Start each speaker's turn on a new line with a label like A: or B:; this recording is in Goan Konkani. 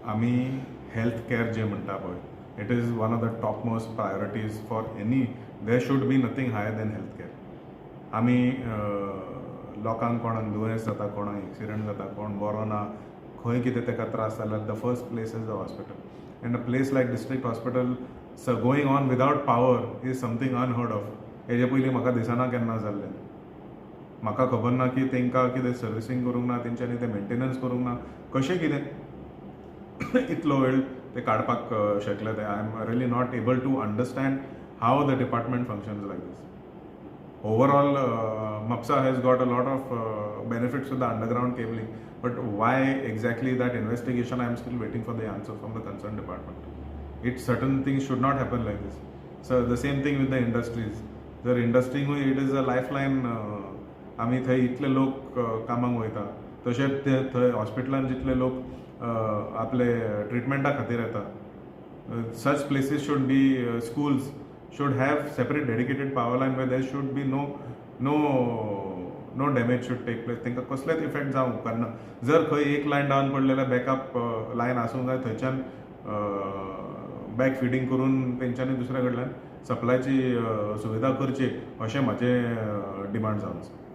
A: आमी हेल्थ केअर जें म्हणटा पळय, it is one of the top most priorities for any. There should be nothing higher than health care. आमी लोकांक, कोणाक दुयेंस जाता, कोणाक एक्सिडंट जाता, कोण बरो ना, खंय कितें ताका त्रास जाल्यार, the first place is the hospital, and a place like district hospital going on without power is something unheard of. हेजे पयलीं म्हाका दिसना केन्ना जाल्लें. म्हाका खबर ना की तांकां कितें सर्विसींग करूंक ना, तेंच्यांनी तें मेंटेनन्स करूंक ना, कशें कितें इतलो वेळ ते काडपाक शकले ते. I am really not able to understand how the department functions like this. Overall, Mapsa has got a lot of benefits with the underground cabling, but why exactly, that investigation, I am still waiting for the answer from the concerned department. It certain things should not happen like this. So the same thing with the industries. जर इंडस्ट्रींगूय it is a lifeline. आमी थंय इतले लोक कामाक वयता, तशेंच ते थंय हॉस्पिटलान जितले लोक आपले ट्रिटमेंटा खातीर येता, such places should be, schools should have separate dedicated power line where there should be no damage should take place. तांकां कसलेच इफेक्ट जावंक उपकारना. जर खंय एक लायन डावन पडलें जाल्यार बॅकअप लायन आसूंक जाय. थंयच्यान बॅक फिडींग करून तेंच्यांनी दुसऱ्या कडल्यान सप्लायची सुविधा करची, अशें म्हाजें डिमांड जावन आसा.